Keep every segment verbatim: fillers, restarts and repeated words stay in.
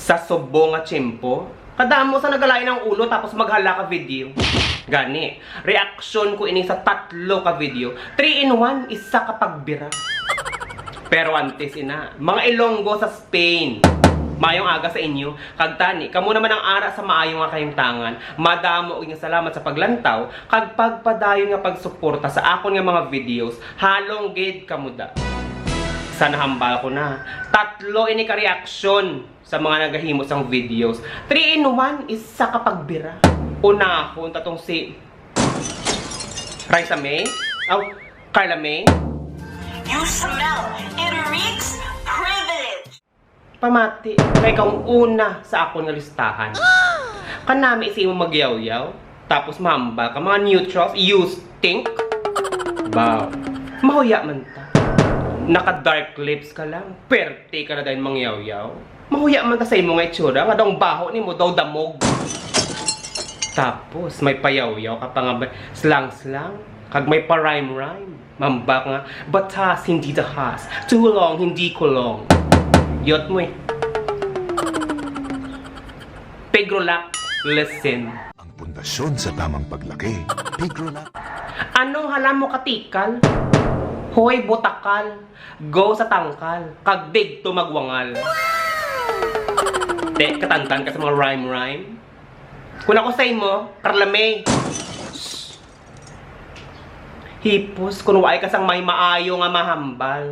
Sa subong nga tiyempo, kadamo sa nagalain ang ulo tapos maghala ka video. Gani, reaksyon ko ini sa tatlo ka video. Three in one, isa ka pagbira. Pero antes ina, mga Ilonggo sa Spain, mayong aga sa inyo. Kag tani, kamo naman ang ara sa maayo nga kahimtangan. Madamo gyud nga salamat sa paglantaw kag pagpadayon nga pagsuporta sa akon nga mga videos. Halong gid kamo da. Sa nahambal ko na, tatlo ini ka reaksyon sa mga nagahimo sang videos. Three in one, isa ka pagbira. Unahon ta tong si Raisa May? Aw, Carla May? You smell. It reeks privilege. Pamati, kay ikaw ang una sa akon nga listahan. Kanami sa imo magyawyaw, tapos mahambal ka, mga neutrals, you stink. Ba, mahuya man ta. Naka dark lips ka lang, perte ka na dahil mangyawyaw. Mahuya man ta sa imo nga itsura, nga daw ang baho nimo daw damog. Tapos may payawyaw ka pa nga ba-, slang-slang, kag may pa-rhyme-rhyme. Mambak nga, batas, hindi dahas. Tulong, hindi kulong. Yot mo eh. Pigrolak, listen. Ang pundasyon sa tamang paglaki. Pigrolak. Anong hala mo katikal? Hoy, butakal. Go sa tangkal. Kag digto magwangal. Te, katantan ka sa mga rhyme-rhyme. Kung ako sa imo, Carla May. Hipos, kung waay ka sang may maayo nga mahambal.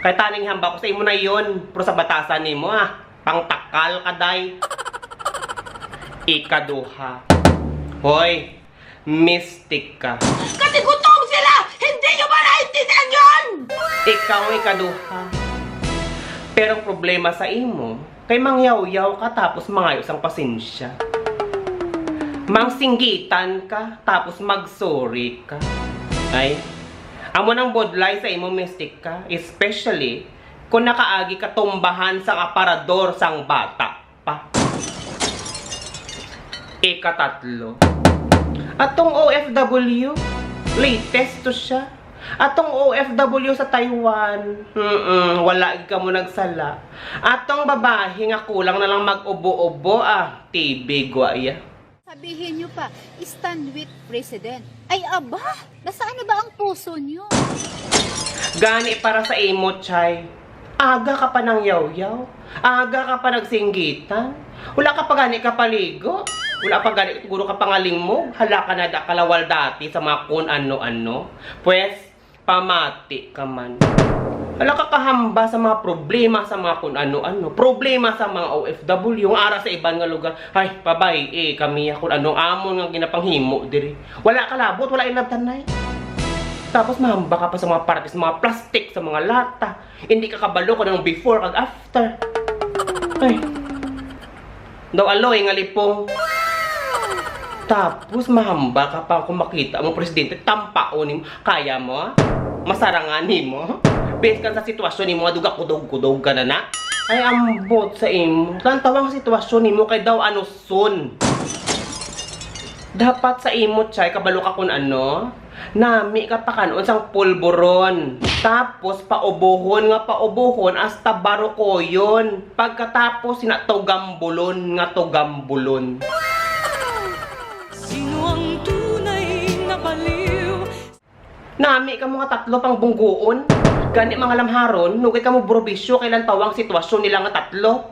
Kay taning hambal ko sa imo na yon, pero sa batasan nimo ah, pangtakal ka day. Ikaduha. Hoy, mistik ka. Kasi gutom sila! Hindi nyo ba naintindihan yun? Ikaw ang ikaduha. Pero ang problema sa imo, kay mangyawyaw ka tapos mangayo sang pasensya. Mangsinggitan ka tapos magsorry ka. Ay, amo nang budlay sa imo mistik ka, especially kung nakaagi ka tumbahan sang aparador sang bata pa. Ikatatlo, atong O F W, latest to siya. Atong O F W sa Taiwan, mm, wala gid kamo nagsala. Atong babae nga kulang na lang mag-ubo-ubo, ah, T B gwa iya. Sabihin nyo pa, stand with President. Ay aba, nasaan na ba ang puso nyo? Gani para sa imo, Chay. Aga ka pa nangyawyaw. Aga ka pa nagsinggitan. Wala ka pa gani kapaligo. Wala pa gani siguro ka pangalingmog. Hala ka na da kalawal dati sa mga kun ano-ano. Pwes, pamati ka man. Wala ka kahamba sa mga problema sa mga kun ano-ano. Problema sa mga O F W, ang ara sa iban nga lugar. Ay, pabay, eh, kami kun anong amon nga ginapanghimo diri. Wala ka labot, wala inabtanay. Tapos mahamba ka pa sa mga parte sa mga plastic, sa mga lata. Hindi ka kabalo kung anong before kag after. Ay. Daw aloy nga lipong. Tapos mahamba ka pa kung makita mo, presidente, tampaon nimo. Kaya mo? Masarangan nimo? Based ka sa sitwasyon nimo nga duga kudog-kudog ka na na. Ay, ambot sa imo. Lantaw ang sitwasyon nimo kay daw ano son. Dapat sa imo, Chay, kabalo ka kung ano. Nami ka pakanon sang pulburon. Tapos paubohon nga paubohon hasta barukoyon. Pagkatapos sina tugambulon nga tugambulon. Sino ang tunay na baliw? Nami ka mga tatlo pang bungguon. Gani mga lamharon, nugay ka mo burubisyo kay lantaw ang sitwasyon nila nga tatlo.